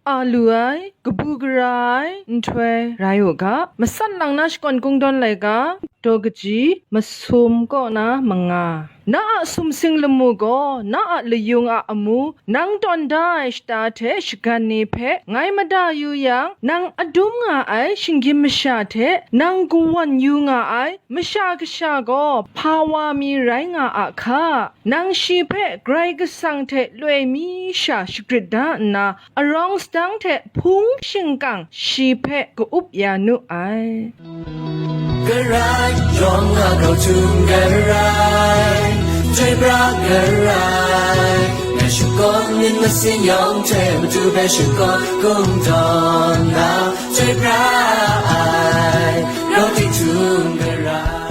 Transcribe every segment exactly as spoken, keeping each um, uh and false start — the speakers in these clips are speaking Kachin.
a lu ai, kabu gara ai nhtoi rai u ga, matsat lang na shakawn kungdawn laika, daw kaji masum kaw na manga. Na a sumsing lamu gaw, na a layung a amu, nang tawn da ai shata hte shagan ni hpe ngai mada yu yang, nang adum nga ai shinggyim masha hte nang kawan yu nga ai Masha Kasha gaw hpa wa mi rai nga a hka? Nang shi hpe Karai Kasang hte loi mi sha shagrit da nna, arawng sadang hte hpung shingkang shi hpe ka-up ya nu ai. Karai yawng a grau htum garai, chyoi pra garai, ngai shakawn myit masin yawng hte matu hpe shakawn kungdawn na, chyoi pra ai, grau htum garai.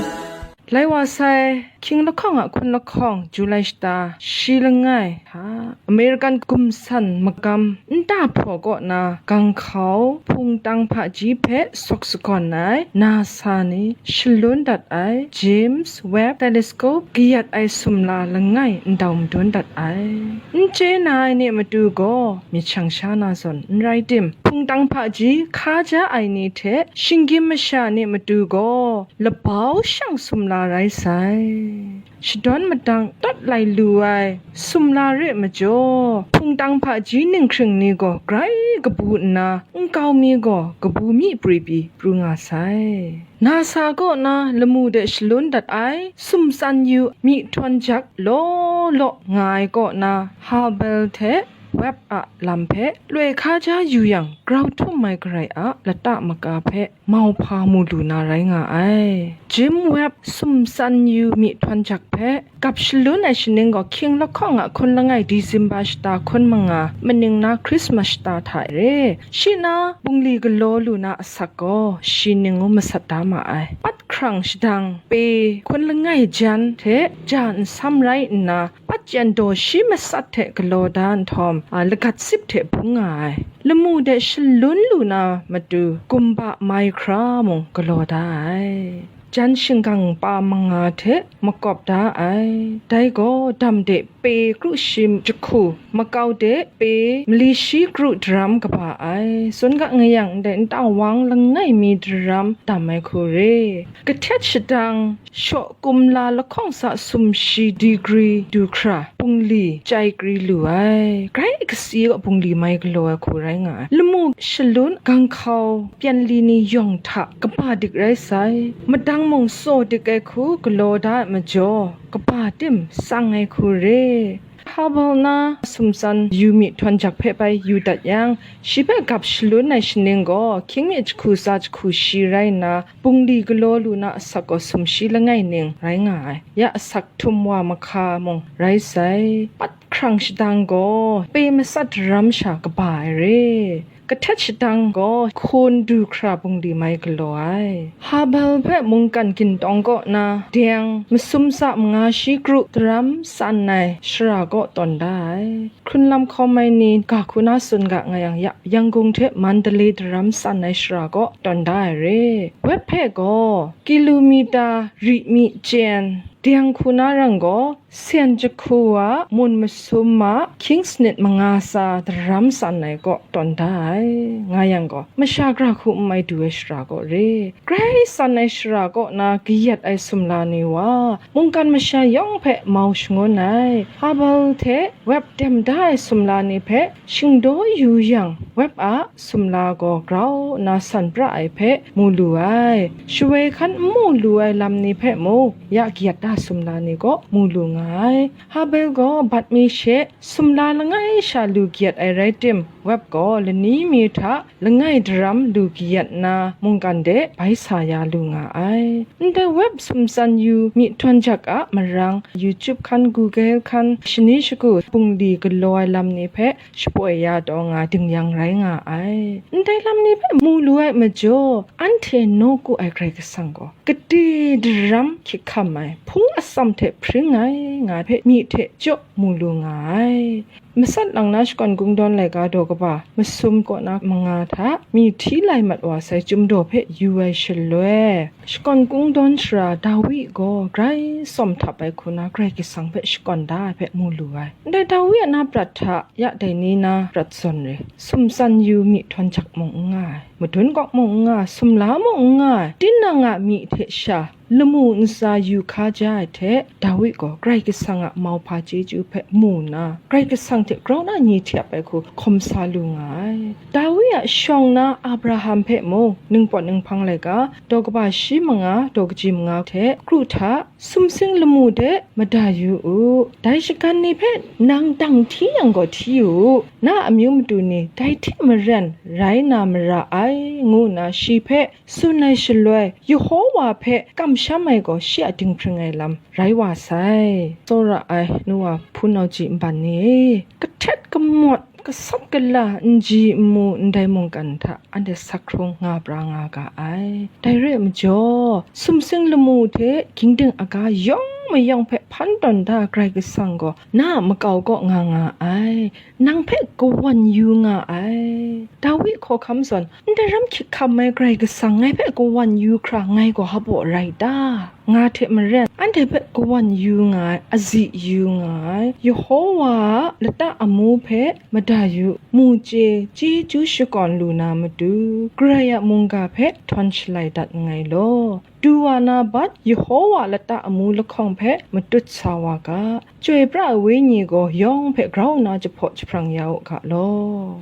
Lai wa sai, hkying lahkawng a hkun lahkawng, July shata, shi langai hta, American gumsan magam nta hpraw kaw na ganghkau hpungtang hpaji hpe sawk sagawn ai NASA ni shalun dat ai James Webb Telescope kayat ai sumla langai ndau madun dat ai. N chye na ai ni matu gaw myit shang sha na zawn n rai tim, hpungtang hpaji hka ja ai ni hte shinggyim masha ni matu gaw labau shang sumla rai sai. Shadawn madang tawt lai lu ai sumla re majaw, hpungtang hpaji ninghkring ni gaw grai kabu nna, nkau mi gaw kabu myi pru pyi pru nga sai. NASA kaw na lamu de shalun dat ai sumtsan yu myihtawng jak law law nga ai kaw na Hubble hte Webb a lam hpe loi hka ja yu yang, grau htum mai garai a lata maka hpe mauhpa mu lu na rai nga ai. James Webb sumtsan yu myihtawng jak hpe gap shalun ai shaning gaw hkying lahkawng a hkun langai December shata hkun manga, maning na Christmas shata hta e re, shi na bungli galaw lu na asak gaw shi ning ngu masat da ma ai. Pat hkrang shadang pe hkun langai jan hte ja nsam rai nna, pat yan daw shi masat hte galaw da nhtawm, a, lagat sip hte bung nga ai. Lamu de shalun lu na matu, kumba mai hkra mung galaw da ai. Jan shingkang pa manga hte makawp da ai. Dai gaw dam de pe kru shi jahku, makau de pe mali shi kru daram kaba ai. Tsun ga nga yang, ndai nta wang langai mi daram dam ai hku re. Kahtet shadang shaw kumla lahkawng sa sumshi digri du hkra bungli chyai kri lu ai. Grai kasi gaw bungli mai galaw ai hku rai nga ai. Lamu shalun ganghkau pyanli ni yawng hta kaba dik rai sai. Madang mung tsaw dik ai hku galaw da ai majaw, kaba tim tsang ai hku re. Hubble na sumtsan yu myihtawng jak hpe bai yu dat yang, shi hpe gap shalun ai shaning gaw hkying mi jahku tsa jahku shi rai nna, bungli galaw lu na asak gaw sumshi langai ning rai nga ai. Ya asak htum wa mahka mung rai sai. Pat hkrang shadang gaw pe masat daram sha kaba ai re. Kahtet shadang gaw hkun du hkra bungli mai galaw ai. Hubble hpe mungkan gintawng kaw na deng masum tsa manga shi kru daram san ai shara kaw tawn da ai. Hkrunlam hkawm ai ni ga hku na tsun ga nga yang, ya, Yangon hte Mandalay daram san ai shara kaw tawn da ai re. Webb hpe gaw kilomita ri mi chyen, deng hku na rang gaw sen jahku wa mun masum ma hkying sanit manga tsa daram san ai kaw tawn da ai, nga yang gaw, masha gara hku n mai du ai shara kaw re. Grai san ai shara kaw na kayat ai sumla ni wa, mungkan masha yawng hpe mau shangun ai. Hubble hte Webb dem da ai sumla ni hpe shingdaw yu yang, Webb a sumla gaw grau nna san pra ai hpe mu lu ai. Shawoi hkan n mu lu ai lam ni hpe mung, ya kayat da sumla ni kaw mu lu nga ai. Hubble gaw bat mi she sumla langai sha lu kayat ai rai tim, Webb gaw lani mi hta langai daram lu kayat nna mungkan de bai sa ya lu nga ai. Ndai Webb sumtsan yu myihtawng jak a marang, YouTube hkan, Google hkan, shani shagu bungli galaw ai lam ni hpe shapoi ya taw nga ding yang rai nga ai. Ndai lam ni hpe mu lu ai majaw, anhte nawku ai Karai Kasang gaw, gade daram hkyik hkam ai, hpung Hpung atsam hte hpring ai nga ai hpe myi hte jaw mu lu nga ai. Matsat lang na shakawn kungdawn laika daw kaba masum kaw na manga hta myi hti lai mat wa sai chyum daw hpe yu ai shaloi, shakawn kungdawn sara Dawi gaw grai tsawm htap ai hku na Karai Kasang hpe shakawn da ai hpe mu lu ai. Ndai Dawi a na prat hta ya dai ni na prat zawn re, sumtsan yu myi htawn jak mung n nga ai, madun kawk mung n nga ai, sumla mung n nga ai, tinang a myi hte sha lamu ntsa yu hka ja ai hte, Dawi gaw Karai Kasang a mauhpa chyeju hpe mu nna, Karai Kasang hte grau na nyi hte ap ai hku hkawm sa lu nga ai. Dawi a shawng na Abraham hpe mung, ningpawt ninghpang laika, daw kaba shi manga, daw kaji manga hte kru hta, sumsing lamu de mada yu u. Dai shagan ni hpe nang dang hti yang gaw hti yu u, na a amyu matu ni dai hte maren rai na mara ai, ngu nna shi hpe tsun ai shaloi, Yehowa hpe kamsham ai gaw shi a dinghpring ai lam rai wa sai. Tsawra ai nu wa hpunau ji nban ni e, kahtet kamawt, kasat kala, nji nmu ndai mungkan hta anhte sak hkrung nga pra nga ga ai. Dai re ai majaw, sumsing lamu hte gingding aga yawng mayawng hpe hpan tawn da Karai Kasang gaw na a makau kaw nga nga ai, nang hpe kawan yu nga ai. Dawi hkawhkam zawn, ndai ram hkyik hkam ai Karai Kasang ngai hpe kawan yu hkra ngai gaw hpa baw rai ta? Nga hte maren, anhte hpe kawan yu nga ai, azi yu nga ai, Yehowa a lata amu hpe mada yu, mu chye, chyeju shakawn lu na matu, Karai a mungga hpe htawn shalai dat nngai law. Du wa na bat, Yehowa a lata amu lahkawng hpe matut sa wa ga, Chyoi pra ai Wenyi gaw yawng hpe grau nna jahpaw jahprang ya u ga law.